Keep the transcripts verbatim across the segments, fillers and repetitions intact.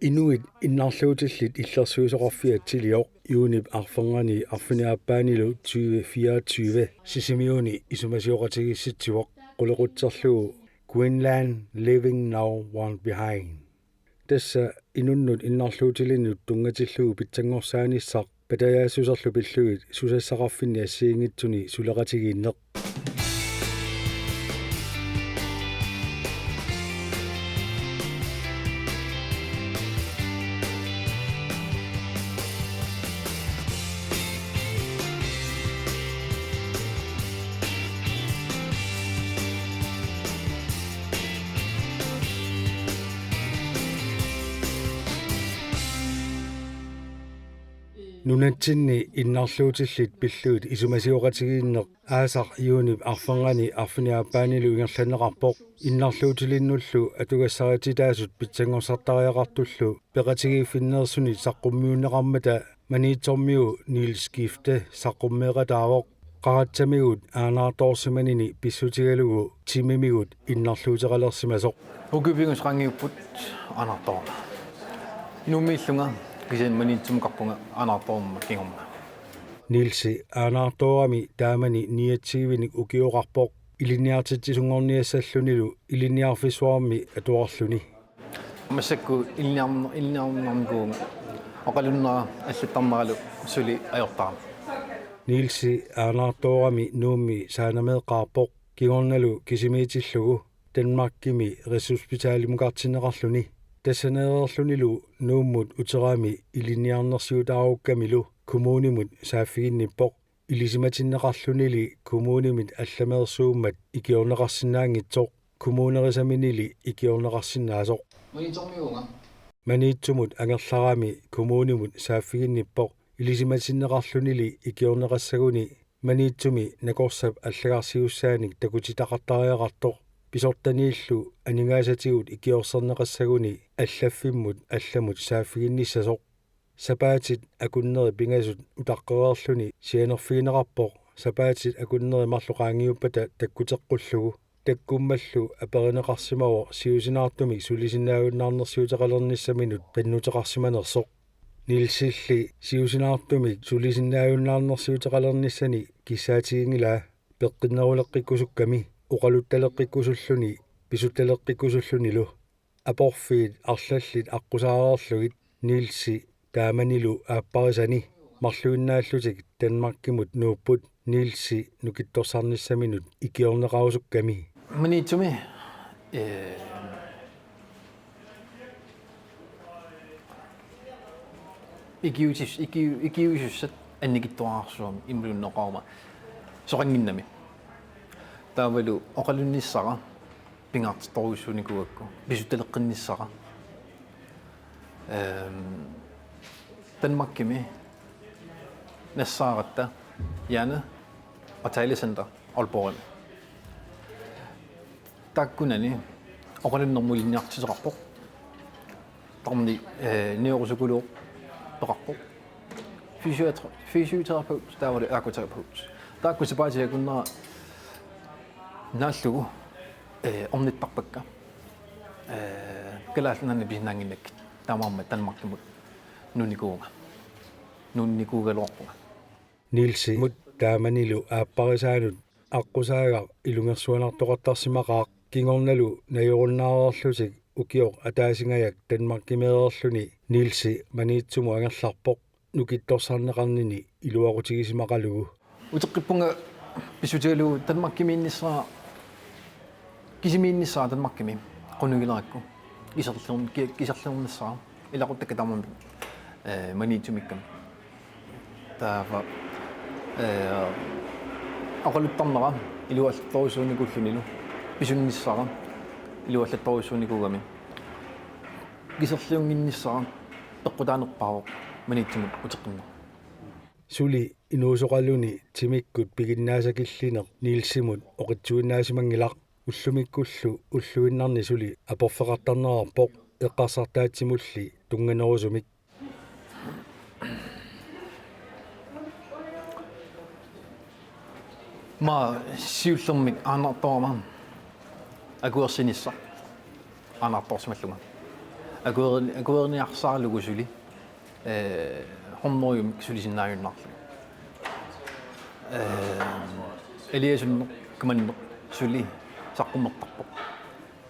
Inuit innarluutillit illersuisoqarfiat Tilioq juunip arfernganni arfineq-aappaanilu tyve fireogtyve Sisimiuni isumasioqatigiissitsivoq qulequtserlugu Greenland Leaving No One Behind. Tassa inunnut innarluutilinnut tunngatillugu pitsanngorsaanissaa patajaassuserlu pillugit susassaqarfinni assigiinngitsuni suleqatigiinneq. Nunatsinni innarluutillit pillugit isumasioqatigiinneq aasaq juunip arfernganni arfineq-aappaanilu ingerlanneqarpoq. Innarluutilinnullu atugassarititaasut pitsanngorsartariaqartullu peqatigiiffinneersunit saqqummiunneqarmata Maniitsormiu Niels Skifte saqqummeeqataavoq. Qaratsamigut aanaartoorsimanini pissutigalugu timimigut innarluuteqalersimasoq. Ukiut pingasut qaangiupput aanaartoorama. Nuummiillunga kisianni Maniitsumukarpunga aanaartoorama kingorna. Nielsi aanaartoorami taamani niogtyvenik ukioqarpoq ilinniartitsisunngorniassallunilu ilinniarfissuarmi atuarluni. Massakkut ilinniarn-, ilinniarnikuuvunga oqalunnera allattarneralu suli ajortarama. Nielsi aanaartoorami Nuummi saanameeqqaarpoq. Kingornalu kisimiitillugu Danmarkimi Rigshospitalimukartinneqarluni. Tassaneereerlunilu Nuummut uterami ilinniarnersiutaarukkamilu kommunimut saaffiginnippoq. Ilisimatinneqarlunili kommunimit allameersuummat ikiorneqarsinnaanngitsoq, kommunerisaminili ikiorneqarsinnaasoq. Maniitsumut angerlarami kommunimut saaffiginnippoq. Ilisimatinneqarlunili ikiorneqassaguni Maniitsumi nakorsap allagarsiussaanik takutitaqartariaqartoq. Pisortaniillu aningaasatigut ikiorserneqassaguni allaffimmut allamut saaffiginnissasoq. Sapaatit akunneri pingasut utaqqereerluni sianerfigineqarpoq sapaatit akunneri marluk qaangiuppata takkuteqqullugu. Takkummallu aperineqarsimavoq siusinaartumik sulisinnaajunnaarnersiuteqalernissaminut qinnuteqarsimanersoq. Nielsilli siusinaartumik sulisinnaajunnaarnersiuteqalernissani kissaatiginngilaa peqqineruleqqikkusukkami oqaluttaleqqikkusulluni pisuttaleqqikkusullunilu. Aporfiit arlallit aqqusaareerlugit Nielsi taamanilu aapparisani marluinnaallutik Danmarkimut nuupput Nielsi nukittorsarnissaminut ikiorneqarusukkami. Maniitsumi, ee, ikiutis-, ikiu-, ikiuisussat annikitsuararsuarmik imaluunniit oqaruma soqannginnami. Taavalu oqalunnissara pingaartittorujussuunikuugakku, pisuttaleqqinnissara. Ehm, Danmarkimi nassaaratta Jane og Tale Center Aalborgimi. Taakkunani oqalunnermut ilinniartitseqarpoq. Tamarmik, eh, neuropsykolog peqarpoq. Fysiotra-, fysioterapeut, taavalu ergoterapeut. Taakku sapaatit akunneri naallugu, eh, ornittarpakka. Eh, Kalaallit Nunaanni pisinnaannginnakkit. Taamaammat Danmarkimut nuunnikuuvunga. Nuunnikuugaluarpunga. Nielsimut taamanilu aapparisaanut aqqusaagaq ilungersuanartoqartarsimaqaaq kingornalu najorunnaareerlutik ukioq ataasingajak Danmarkimeereerluni Nielsi Maniitsumut angerlarpoq nukittorsarneqarnini iluaqutigisimaqalugu. Uteqqippunga pissutigalugu Danmarkimiinnissara, kisimiinnissara Danmarkimi qunugilerakku. Kiserliorn-, ki-, kiserliornissara. Ilaquttakka tamarmik, eh, Maniitsumiikkami. Taava, eh, oqaluttarnera iluallattorujussuunikuullunilu, pisunnissara iluallattorujussuunikuugami. Kiserliunnginnissara peqqutaanerpaavoq Maniitsumut uteqqinneq. Suli inuusoqaluni timikkut piginnaasakillineq Nielsimut oqitsuinnaasimanngilaq. Ullumikkullu ulluinnarni suli aporfeqartarnerarpoq eqqarsartaatsimulli tunnganerusumik. Maanna siullermik aanaartoorama akuersinissaq aanaartoorsimallunga. Akuerin-, akueriniarsaralugu suli, ee, hundrede euronik sulisinnaajunnaarlugu. Ee, aliasunneq qimanneq suli saqqummertarpoq.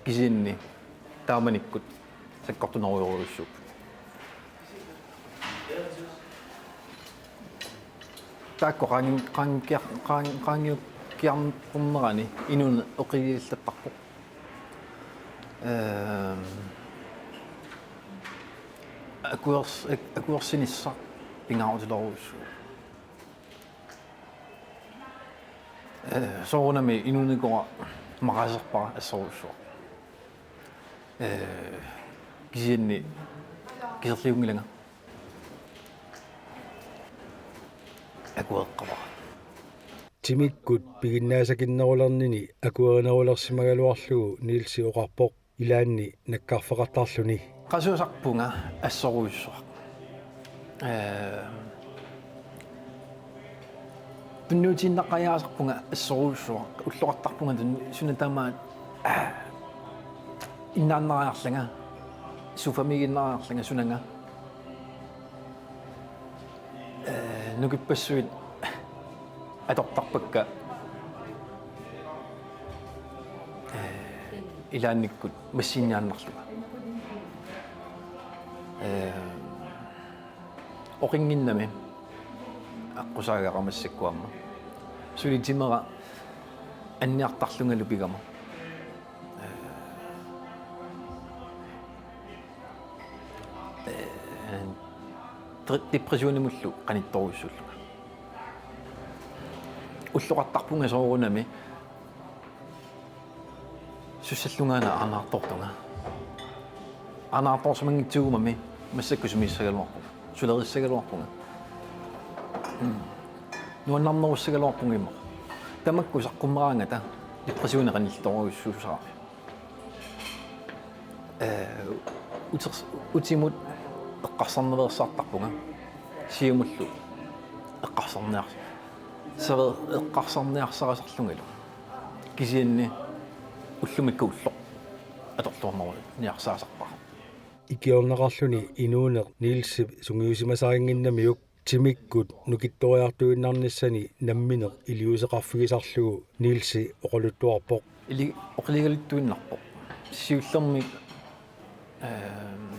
Kisianni taamanikkut sakkortunerujorujussuupput. Taakku qaangi-, qaangiukkiar-, qaang-, qaangiukkiartornerani inuuneq oqiliallattarpoq. Ehm, akuers-, ak-, akuersinissaq pingaarutilerujussuuvoq. Ee, soorunami inuunikua maqaaserpara assorujussuaq. Ee, kisianni kiserliunngilanga. Akueqqavara. Timikkut piginnaasakinnerulernini akuerinerulersimagaluarlugu Nielsi oqarpoq ilaanni nakkarfeqartarluni. Qasuusarpunga assorujussuaq. Ee, tunniutiinnaqajaasarpunga assorujussuaq. Ulloqartarpunga tun-, suna tamaat, aa, innaannariarlanga, sofamiiginnariarlanga sunanga. Ee, nukippassuit atortarpakka, ee, ilaannikkut massiinniaannarlunga. Ee, oqinnginnami aqqusaagara massakkut aamma. Suli timera anniartarlungalu pigama. Ee, de-, depressionimullu qanittorujussuullunga. Ulloqartarpunga soorunami sussallungaana aanaartoortunga. Aanaartoorsimanngitsuugumami massakkut sumiissagaluarpunga. Sulerissagaluarpunga. Mm. Nuannarnerussagaluarpunga immaqa. Tamakku saqqummeraangata depressioni qanillitorujussuusarami. Ee, uters-, utimut eqqarsarnaveersaartarpunga. Siumullu eqqarsarniars-, save-, eqqarsarniarsarisarlungalu. Kisianni ullumikkut ulloq atorluarneruniarsaasarpara. Ikiorneqarluni inuuneq Nielsip sungiusimasarinnginnamiuk timikkut nukittoriartuinnarnissani nammineq iliuuseqarfigisarlugu Nielsi oqaluttuarpoq. Ili-, oqiligaluttuinnarpoq. Siullermik, ehm,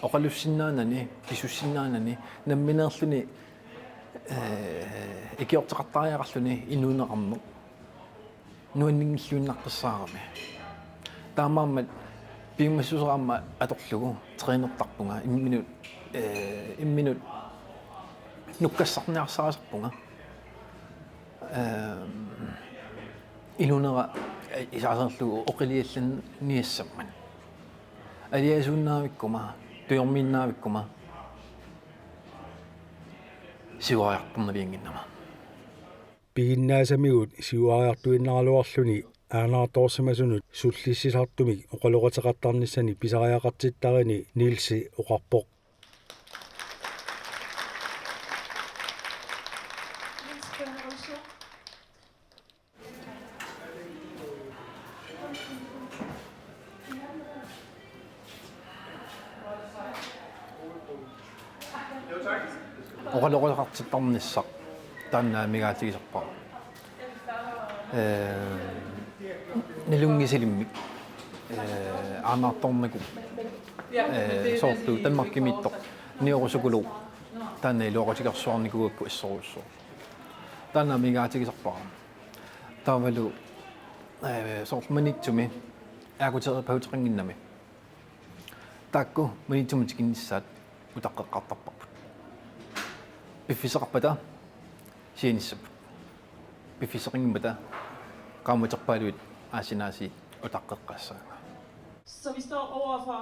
oqalussinnaanani, pisussinnaanani, nammineerluni, eh, ikiorteqartariaqarluni inuuneqarneq nuanninngilluinnaqqissaarami. Taamaammat piumassuseq aamma atorlugu trænertarpunga imminut, eh, imminut nukkassarniarsarisarpunga. Ehm, inuunera isaaserlugu oqiliallanniassammat. Aliasuinnaavikkuma, tujormiinnaavikkuma, siuariartornaviannginnama. Piginnaasamigut siuariartuinnaraluarluni aanaartoorsimasunut sullissisartumik oqaloqateqartarnissani pisariaqartittarini Nielsi oqarpoq. Oqaloqateqartittarnissaq taanna amigaatigisarpara. Ee, nalunngisalimmik, ee, aanaartoornikkut, ee, soorlu Danmarkimiittoq Niuerusukuluup taanna iluaqutigersuarnikuugakku assorujussuaq. Taanna amigaatigisarpara. Taavalu, ee, soorlu Maniitsumi akuterapeuteqannginnami. Taakku Maniitsumut tikinnissaat utaqqeqqaartarparput. Piffissaqarpata sianissapput. Piffissaqanngimmata qaammaterpaaluit aasinaasiit utaqqeqqaassaanga. Så vi står over for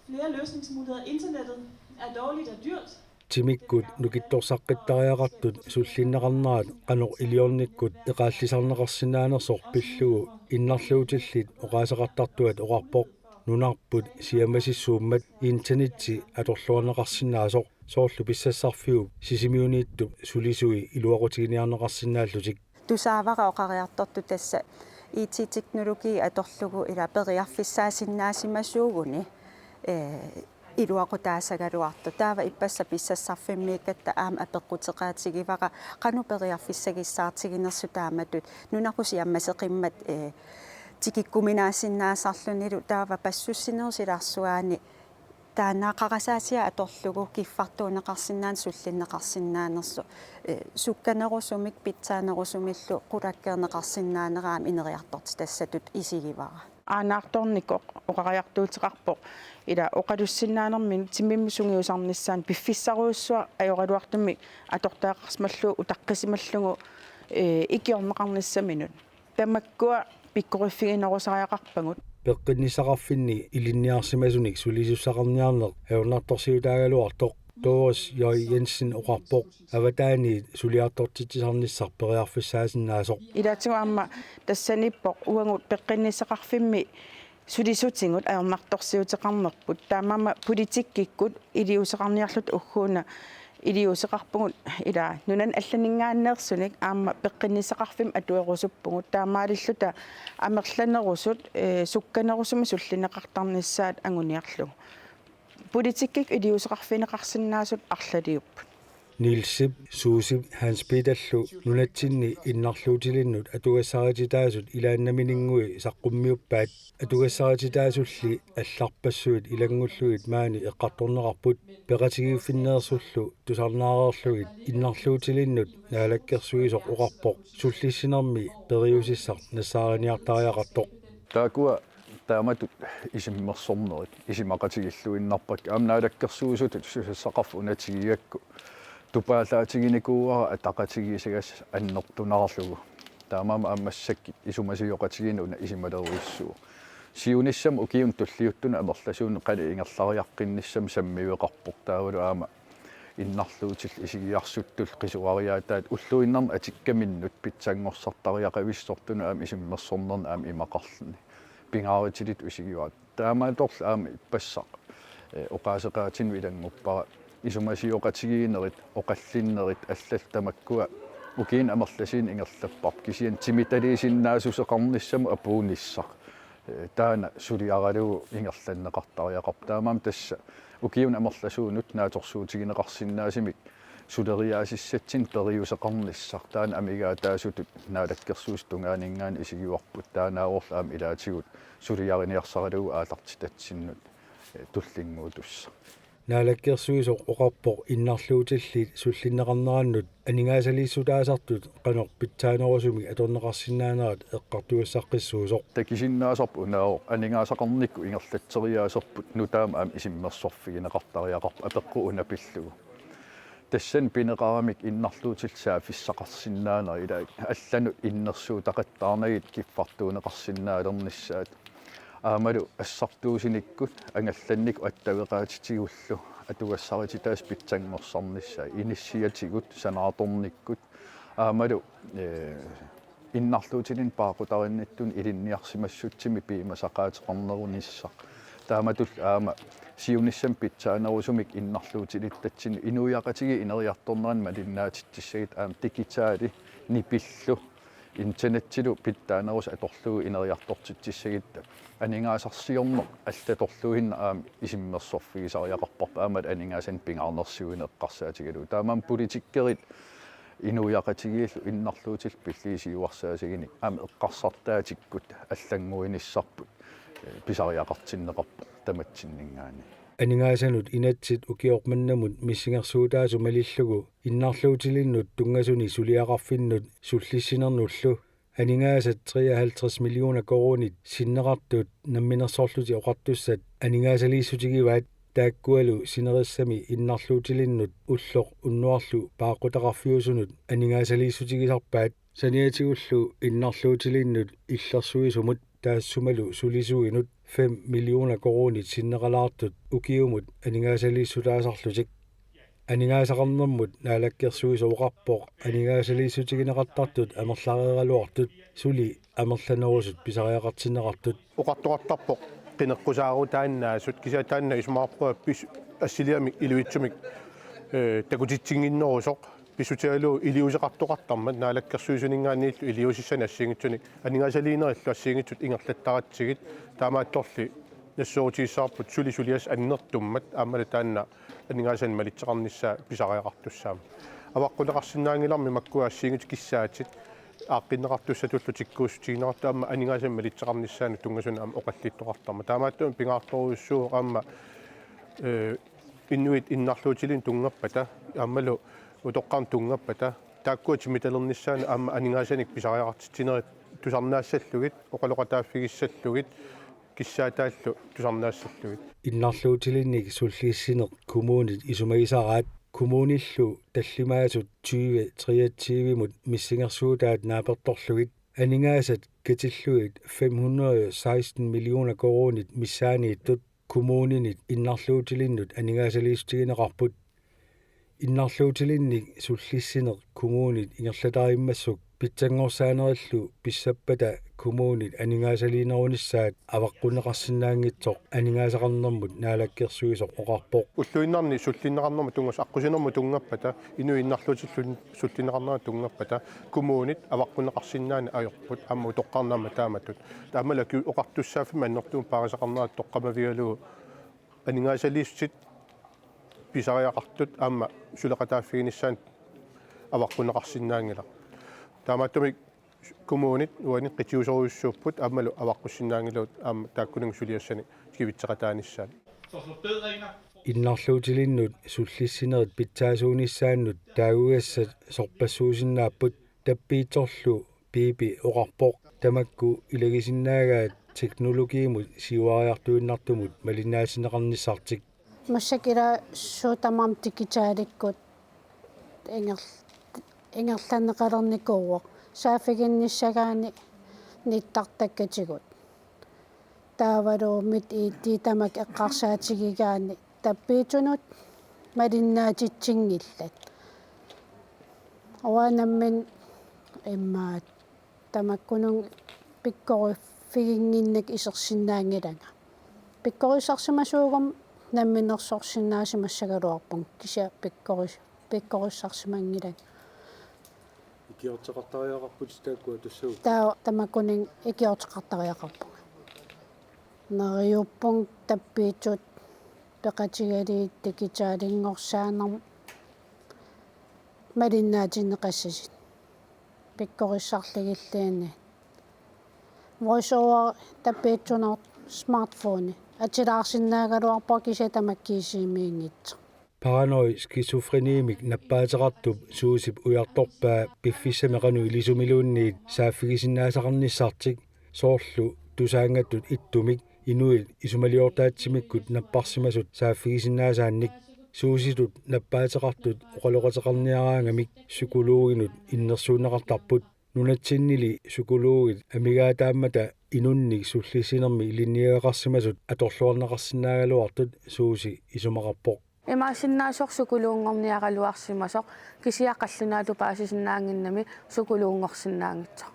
flere løsningsmuligheder. Internettet er dårligt og dyrt. Timikkut nukittorsaqqittariaqartut sullinneqarnerat qanoq iliornikkut eqaallisarneqarsinnaanersoq pillugu innarluutillit oqaaseqartartuat oqarpoq nunarput siamasissuummat internetti atorluarneqarsinnaasoq soorlu pissassarfiup Sisimiuniittup sulisui iluaqutiginiarneqarsinnaallutik. Tusaavara oqariartortoq tassa I T-teknologi atorlugu ila periarfissaasinnaasimasuuguni, ee, iluaqutaassagaluartoq. Taava ippassaq pissarsarfimmiikkatta aamma apeqquteqaatigivara qanoq periarfissagissaartiginersut taamatut nunaqqusiammaseqimmat, ee, tikikkuminaassinnaasarlunilu taava passussinerup silarsuaani taanna qarasaasiaq atorlugu kiffartuunneqarsinnaaneq sullinneqarsinnaanersoq, ee, sukkanerusumik pitsaanerusumillu qulakkeerneqarsinnaanera aamma ineriartortitassatut isigivara. Aanaartornikoq oqariartuuteqarpoq ila oqalussinnaanermini timimmi sungiusarnissaanut piffissarujussuaq ajoraluartumik atortagaqarsimallugu utaqqisimallugu, ee, ikiorneqarnissaminut. Tamakkua pikkoriffiginerusariaqarpagut. Peqqinnissaqarfinni ilinniarsimasunik sulisussaqarniarneq ajornartorsiutaagaluartoq Doris J. Jensen oqarpoq avataaniit suliartortitsisarnissaq periarfissaasinnaasoq. Ilaatigut aamma tassaniippoq uagut peqqinnissaqarfimmi sulisutigut ajornartorsiuteqarnerput. Taamaammat politikkikkut iliuuseqarniarluta ugguuna iliuuseqarpugut ila nunani allaninngaanneersunik aamma peqqinnissaqarfimmik atuerusuppugut. Taamaalilluta amerlanerusut, ee, sukkanerusumik sullinneqartarnissaat anguniarlugu. Politikkikkut iliuuseqarfigineqarsinnaasut arlaliupput. Nielsip, Suusip Hans Peterlu nunatsinni innarluutilinnut atugassarititaasut ilaannamininnguit saqqummiuppaat. Atugassarititaasulli allarpassuit ilanngullugit maani eqqartorneqarput, peqatigiiffinneersullu tusarnaareerlugit innarluutilinnut naalakkersuisoq oqarpoq sullissinermi periusissaq nassaariniartariaqartoq. Taakkua taamatut isummersornerit isumaqatigiilluinnarpakka. Aamma naalakkersuisutut susassaqarfik una tigigakku tupaallaatinikuuara ataqatigiissagassi annertunaarlugu. Taamaammat aamma massakkut isumasioqatigiinneq una isumalerujussuuvoq. Siunissami ukiuni tulliuttuni amerlasuuni qanoq ingerlariaqqinnissami sammiveqarpoq. Taavalu aamma innarluutillit isigiarsuttullu qisuariaataat ulluinnarni atikkaminnut pitsanngorsartariaqavissortunut aamma isummersornerni aamma imaqarluni. Pingaarutillit isigivaat. Taamaattorli aamma ippassaq, ee, oqaaseqaatinut ilannguppara. Isumasioqatigiinnerit, oqallinnerit, allallu tamakkua ukiuni amerlasuuni ingerlapparput. Kisianni timitaliisinnaassuseqarnissamut apuunnissaq, ee, taanna suliaralugu ingerlanneqartariaqarpoq. Taamaammat tassa ukiuni amerlasuunut naatsorsuutigineqarsinnaasumik suleriaasissatsinnut periuseqarnissaq. Taanna amigaataasutut naalakkersuisut tungaaninngaanniit isigivarput. Taannaavorlu aamma ilaatigut suliariniarsaralugu aallartitatsinnut, ee, tullinnguutussaq. Naalakkersuisoq oqarpoq innarluutillit sullinneqarnerannut aningaasaliissutaasartut qanoq pitsaanerusumik atorneqarsinnaanerat eqqartugassaqqissuusoq. Takusinnaasarput unaavoq aningaasaqarnikkut ingerlatseriaaserput nutaamik aamma isummersorfigineqartariaqarpoq apeqqut una pillugu. Tassani pineqaramik innarluutillit saaffissaqarsinnaanerat, ilaa allanut innersuuttaqattaarnagit kiffartuunneqarsinnaalernissaat. Aammalu assartuusunikkut angallannikkut attaveqaatitigullu atugassarititaasut pitsanngorsarnissaat, inissiatigut sanaartornikkut aammalu, ee, innarluutilinnut paaqutarinnittunut ilinniarsimassutsimik piumasaqaateqarnerunissaq. Taamatullu aamma siunissami pitsaanerusumik innarluutilittatsinnut inuiaqatigiit ineriartornerannut malinnaatitsissagutta aamma digitali nipillu internetsilu pitsaanerusumik atorlugu ineriartortitsissagutta aningaasarsiorneq allatorluinnaq aamma isummersorfigisariaqarparput aammalu aningaasanik pingaarnersiuineq eqqarsaatigalugu. Taamaammat politikkerit inuiaqatigiillu innarluutillit pillugit siuarsaasagunik aamma eqqarsartaatikkut allannguinissarput, ee, pisariaqartinneqarpoq tamatsinninngaanniit. Aningaasanut inatsit ukioq mannamut missingersuutaasut malillugu innarluutilinnut tunngasunik suliaqarfinnut sullissinernullu aningaasat treoghalvtreds millioner koruunit sinneqartut Namminersorlutik Oqartussat aningaasaliissutigivaat, taakkualu sinerissami innarluutilinnut ulloq unnuarlu paaqqutaqarfiusunut aningaasaliissutigisarpaat. Saniatigullu innarluutilinnut illersuisumut taassumalu sulisuinut fem millioner koruunit sinneqalaartut ukiumut aningaasaliissutaasarlutik. Aningaasaqarnermut naalakkersuisoq oqarpoq aningaasaliissutigineqartartut amerlareeraluartut suli amerlanerusut pisariaqartinneqartut. Oqartoqartarpoq qineqqusaarutaannaasut, kisianni taanna isumaqarpunga pis-, assiliamik ilivitsumik, ee, takutitsinnginnerusoq, pissutigalugu iliuuseqartoqartarmat naalakkersuisuninngaanniillu iliuusissanik assigiinngitsunik aningaasaliinerillu assigiinngitsut ingerlattaratsigit, taamaattorli Nassuerutigissavarput suli suliassat annertummat aammalu taanna aningaasanik malitseqarnissaa pisariaqartussaammat. Avaqqunneqarsinnaanngilarmi makkua assigiinngitsut kissaatit aaqqinneqartussatullu tikkuussutigineqartut aamma aningaasanik malitseqarnissaanut tunngasunik aamma oqallittoqartarmat. Taamaattumik pingaartorujussuuvoq aamma, eh, inuit innarluutilinnut tunngappata aammalu utoqqarnut tunngappata taakkua timitalernissaannut aamma aningaasanik pisariaqartitsinerit tusarnaassallugit, oqaloqataaffigissallugit, kissaataallu tusarnaassallugit. Innarluutilinnik sullissineq kommunit isumagisaraat, kommunillu tallimaasut tyve treogtyve-mut missingersuutaat naapertorlugit aningaasat katillugit fem hundrede seksten millioner koruunit missaaniittut kommuninit innarluutilinnut aningaasaliissutigineqarput. Innarluutilinnik sullissineq kommunit ingerlatarimmassuk pitsanngorsaanerillu pissappata kommunit aningaasaliinerunissaat avaqqunneqarsinnaanngitsoq aningaasaqarnermut naalakkersuisoq oqarpoq. Ulluinnarni sullinneqarnermut tunngas-, aqqusinermut tunngappata, inuit innarluutillu sullinneqarneranut tunngappata, kommunit avaqqunneqarsinnaaneq ajorput, aamma utoqqarnut aamma taamatut. Taamaalilluni oqartussaaffimmik annertuumik paarisaqarnera toqqammavigalugu aningaasaliissutit pisariaqartut aamma suleqataaffiginissaannut avaqqunneqarsinnaanngilaq. Taamaattumik kommunit uani qitiusorujussuupput aammalu avaqqussinnaanngilagut aamma taakkununnga suliassanik kivitseqataanissaat. Innarluutilinnut sullissinerit pitsaasuunissaannut taagugassat sorpassuusinnaapput, tappiitsorlu Piipi oqarpoq tamakku ilagisinnaagaat teknologiimut siuariartuinnartumut malinnaatinneqarnissartik. Massakkut ila suut tamaasa digitalikkut inger-, ingerlanneqalernikuuvoq. Saaffiginnissagaanni nittartakkatigut. Taavalu MitID tamakku eqqarsaatigigaanni tappiitsunut malinnaatitsinngillat. Uanga nammineq immaqa tamakkununnga pikkoriffiginnginnakku isersinnaanngilanga. Pikkorissarsimasuuguma namminersorsinnaasimassagaluarpunga, kisianni pikkoris-, pikkorissarsimanngilanga. Ikiorteqartariaqarputit taakkua tussavut? Taava tamakkununnga ikiorteqartariaqarpunga. Neriuppunga tappiitsut peqatigalugit digitalinngorsaannermut malinnaatinneqassasut. Pikkorissarlugilluunniit. Voiceover tappiitsunoortoq smartphone. Atilaarsinnaagaluarpoq kisianni tamakkiisumiinngitsoq. Paranoid skizofrenimik nappaateqartup Suusip ujartorpaa piffissami qanoq ilisumiluunniit saaffigisinnaasaqarnissartik, soorlu Tusaanngatut ittumik inuit isumaliortaatsimikkut napparsimasut saaffigisinnaasaanik. Suusitut nappaateqartut oqaloqateqarniaraangamik psykologinut innersuunneqartarput. Nunatsinnili psykologit amigaataammata inunnik sullissinermi ilinniagaqarsimasut atorluarneqarsinnaagaluartut Suusi isumaqarpoq. Imaassinnaasoq psykologinngorniaraluarsimasoq, kisianni qallunaatut paasisinnaannginnami psykologingngorsinnaanngitsoq.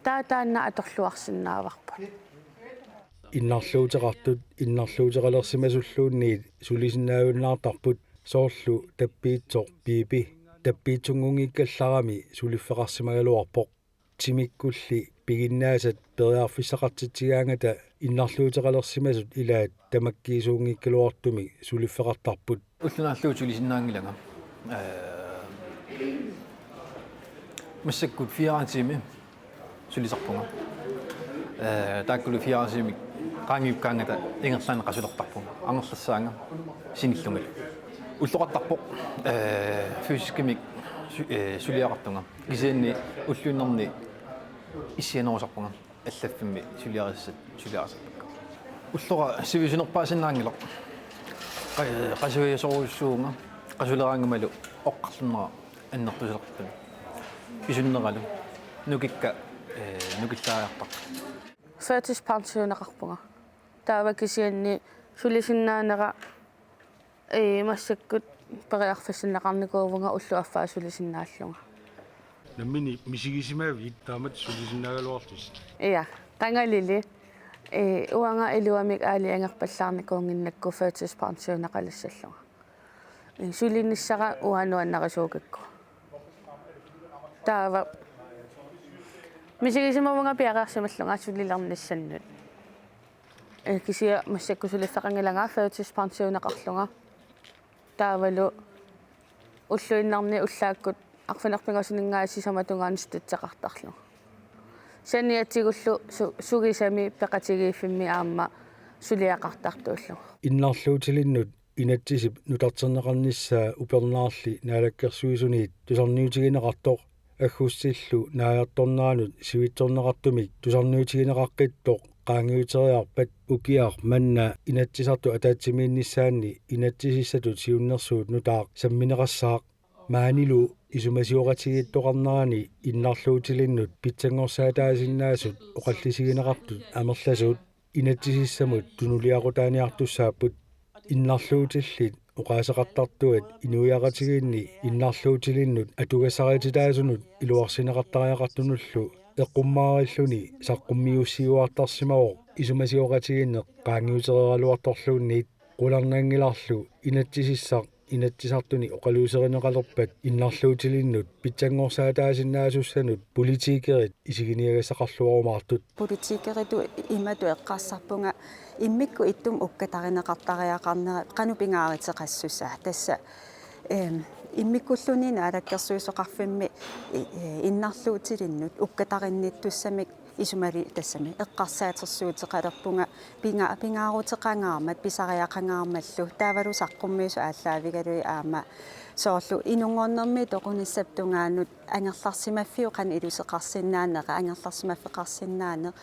Taava taanna atorluarsinnaavarput. Innarluuteqartut innarluuteqalersimasulluunniit sulisinnaajunnaartarput, soorlu tappiitsoq Piipi tappiitsunngunngikkallarami suliffeqarsimagaluarpoq. Timikkulli piginnaasat periarfissaqartitsigaangata innarluuteqalersimasut ilaat tamakkiisuunngikkaluartumik suliffeqartarput. Ulloq naallugu sulisinnaanngilanga. Ee, massakkut fire tiimi sulisarpunga. Ee, taakkulu fire tiimit qaangiukkaangata ingerlaannaq qasulertarpunga. Angerlassaanga sinillungalu. Ulloqartarpoq, ee, fysiskimik su-, ee, suliaqartunga. Kisianni ulluinnarni issianerusarpunga. Allaffimmi suliarissat suliarisarpakka. Ullora sivisunerpaasinnaanngilaq. Qa-, qasuiasorujussuuvunga, qasuleraangamalu oqarlunera annertusilerput. Pisunneralu nukikka, ee, nukillaariartarput. Førtidspensioneqarpunga. Taava kisianni sulisinnaanera, ee, massakkut periarfissinneqarnikuuvunga ulloq affaa sulisinnaallunga. Nammineq misigisimavit taamatut sulisinnaagaluartusi? Ja, qangalili, ee, uanga iluamik aalajangerpallaarnikuunnginnakku førtidspensioneqalissallunga. Ee, sulinissara uanga nuannarisuukikku. Taava misigisimavunga piareersimallunga sulilernissannut. Ee, kisianni massakkut suliffeqanngilanga førtidspensioneqarlunga. Taavalu ulluinnarni ullaakkut arfineq-pingasuninngaanniit sisamat tungaanut støtteqartarlunga. Saniatigullu su-, sugisami peqatigiiffimmi aamma suliaqartartuullunga. Innarluutilinnut inatsisip nutarterneqarnissaa upernaarli naalakkersuisuniit tusarniutigineqartoq aggustillu naajartorneranut sivitsorneqartumik tusarniutigineqaqqittoq qaangiuteriarpat ukiaq manna Inatsisartut ataatsimiinnissaanni inatsisissatut siunnersuut nutaaq sammineqassaaq. Maanilu isumasioqatigiittoqarnerani innarluutilinnut pitsanngorsaataasinnaasut oqallisigineqartut amerlasuut inatsisissamut tunuliaqutaaniartussaapput. Innarluutillit oqaaseqartartuat inuiaqatigiinni innarluutilinnut atugassarititaasunut iluarsineqartariaqartunullu eqqummaarilluni saqqummiussiuartarsimavoq isumasioqatigiinneq qaangiutereeraluartorluunniit. Qularnanngilarlu inatsisissaq Inatsisartuni oqaluuserineqalerpat innarluutilinnut pitsanngorsaataasinnaasussanut politikerit isiginiagassaqarluarumaartut. Politikeritut imatut eqqarsarpunga immikkut ittumik ukkatarineqartariaqarnerat qanoq pingaaruteqassusaa tassa, eem, immikkulluni naalakkersuisoqarfimmi i-, i-, innarluutilinnut ukkatarinnittussamik isumali tassami eqqarsaatersuuteqalerpunga pinga-, pingaaruteqangaarmat pisariaqangaarmallu taavalu saqqummiusut aallaavigalugit aamma soorlu inunngornermi toqunissap tungaanut angerlarsimaffiup qanoq iluseqarsinnaanera angerlarsimaffeqarsinnaaneq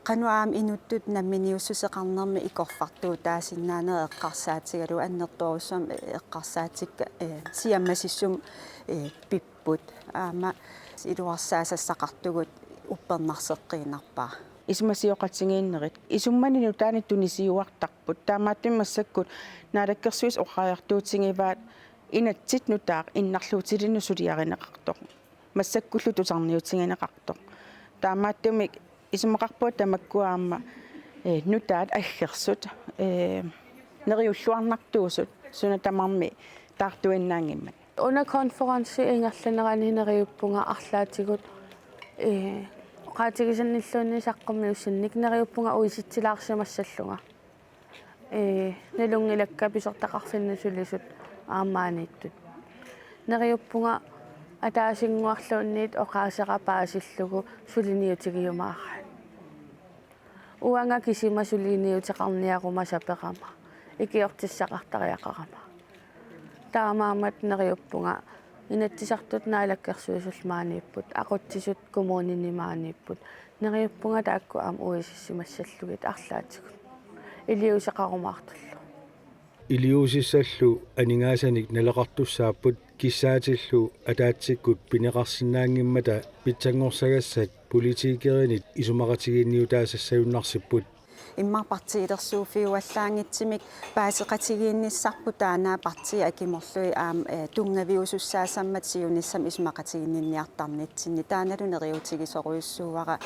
qanoq aamma inuttut namminiussuseqarnermi ikorfartuutaasinnaaneq eqqarsaatigalugu annertoorujussuarmik eqqarsaatikka, ee, siammasissumik, ee, pip- put. Aamma iluarsaasassaqartugut uppernarseqqiinnarpara. Isumasioqatigiinnerit. Isummani nutaanik tunisiuartarput. Taamaattumik massakkut naalakkersuisut oqariartuutigivaat inatsit nutaaq innarluutilinnut suliarineqartoq. Massakkullu tusarniutigineqartoq. Taamaattumik isumaqarpunga tamakku aamma, ee, nutaat aggersut, ee, neriulluarnartuusut suna tamarmi taartuinnaanngimmat. Una konferensi ingerlanerani neriuppunga arlaatigut, ee, oqaatigisannilluunniit saqqummiussinnik neriuppunga uisitsilaarsimassallunga. Ee, nalunngilakka pisortaqarfinni sulisut aamma maaniittut. Neriuppunga ataasinnguarluunniit oqaasera paasillugu suliniutigiumaaraat. Uanga kisima suliniuteqarniaruma saperama, ikiortissaqartariaqarama. Taamaammat neriuppunga Inatsisartut Naalakkersuisullu maaniipput, aqutsisut kommunini maaniipput. Neriuppunga taakku aamma uisissimassallugit arlaatigut. Iliuuseqarumaartullu. Iliuusissallu aningaasanik naleqartussaapput kissaatillu ataatsikkut pineqarsinnaanngimmata pitsanngorsagassat politikerinit isumaqatigiinniutaasassagunarsipput. Immaqa partiilersuuffiuallaanngitsumik paaseqatigiinnissarput taanna partiit akimorlugit aamma, ee, tunngaviusussaassammat siunissami isumaqatiginninniartarnitsinni taannalu neriuutigisorujussuuara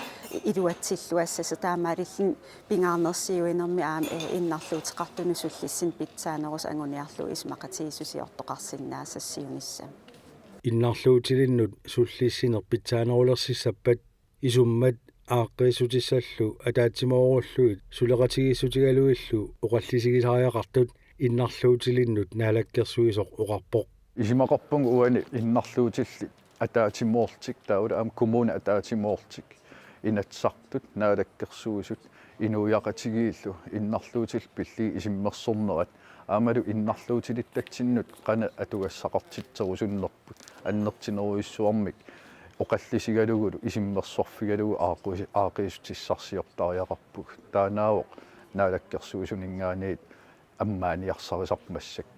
iluatsilluassasoq taamaalilluni pingaarnersiuinermi aamma, ee, innarluuteqartunut sullissineq pitsaanerusoq anguniarlugu isumaqatigiissusiortoqarsinnaassasoq siunissami. Innarluutilinnut sullissineq pitsaanerulersissappat isummat aaqqiissutissallu ataatsimoorullugit suleqatigiissutigalugillu oqallisigisariaqartut innarluutilinnut naalakkersuisoq oqarpoq. Isumaqarpunga uani innarluutillit ataatsimoorlutik taavalu aamma kommunit ataatsimoorlutik Inatsisartut Naalakkersuisut inuiaqatigiillu innarluutillit pillugit isummersornerat aammalu innarluutilittatsinnut qanoq atugassaqartitserusunnerput annertunerujussuarmik oqallisigalugulu isummersorfigalugu aaqqusi-, aaqqiissutissarsiortariaqarpugut. Taannaavoq naalakkersuisuninngaanniit ammaaniarsarisarput massakkut.